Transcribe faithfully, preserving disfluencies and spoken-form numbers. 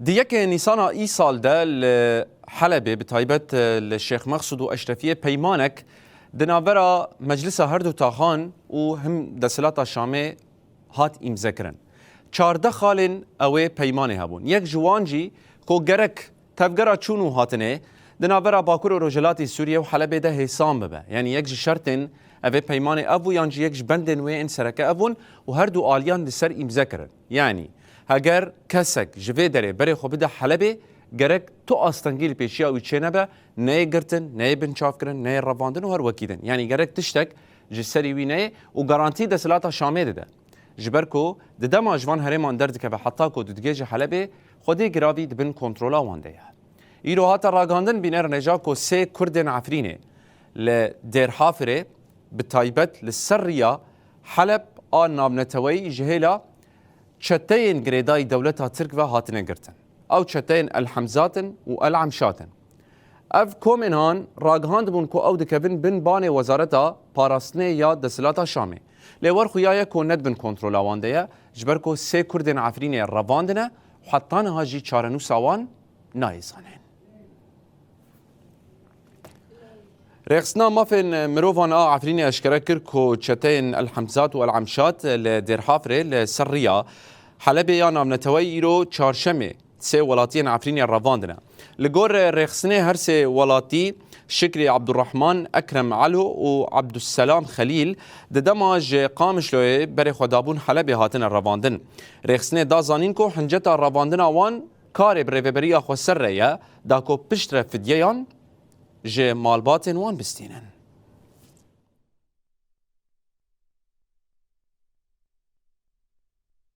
Di yekê Nîsana îsal de li Helebê, bi taybet li Şêx Mexsûd û Eşrefiyê peymanek di navbera Meclisa her du taxan û him Desthilata Şamê hat îmzekirin. Çardeh xalên ew ê peymanê hebûn. Yek ji wan jî ku gerek tevgera çûn û hatinê di navbera Bakur û Rojhilatê Sûriye û Helebê de hêsan bibe. Yanî yek ji şertên evê peymanê ev bû, yan jî yek ji bendên wê ên sereke ev bûn û her du aliyan li ser îmze kirin. Yanî heger kesek ji vê derê berê xwe bide Helebê, gerek tu astengî li pêşiya wî çênebe, neyê girtin, neyê binçavkirin, neyê revandin û her wekî din. Yanî gerek tiştek ji serî wî neyê û garantî Desthilata Şamê dide. Ji ber ku di dema ji van herêman derdikeve heta ku digihêje Helebê, xwedê giravî di bin kontrola wan de ye. Îro hate ragihandin, bîner nêja ku sê Kurdên Efrînê li Dêrhafirê, bi taybet li ser riya Heleb a navneteweyî ji hêla çeteyên girêdayî dewleta Tirk ve hatine girtin. Ew çeteyên El Hemzat in û El Emşat in. Ev komên han ragihandibûn ku ew dikevin bin banê Wezareta Parastinê ya Desthilata Şamê. Lê wer xuya ye ku ne di bin kontrola wan de ye, ji ber ku sê Kurdên Efrînê revandine û heta niha jî çarenûsa wan nayê zanîn. Rêxistina Mafên Mirovan a Efrînê eşkere kir ku çeteyên El Hemzat û El Emşat li Dêrhafirê li ser riya Helebê ya navneteweyî îro çarşemê sê welatiyên Efrînê revandine. Li gor rêxistinê her sê welatî Şikrî Abdurrahman, Ekrem Elo û Abdusselam Xelîl di dema ji Qamişloyê berê xwe dabûn Helebê hatine revandin. Rêxistinê da zanîn ku hinceta revandina wan karê bi Rêveberiya Xweser re ye, da ku piştre fidyeyan ji malbatên wan bistînin.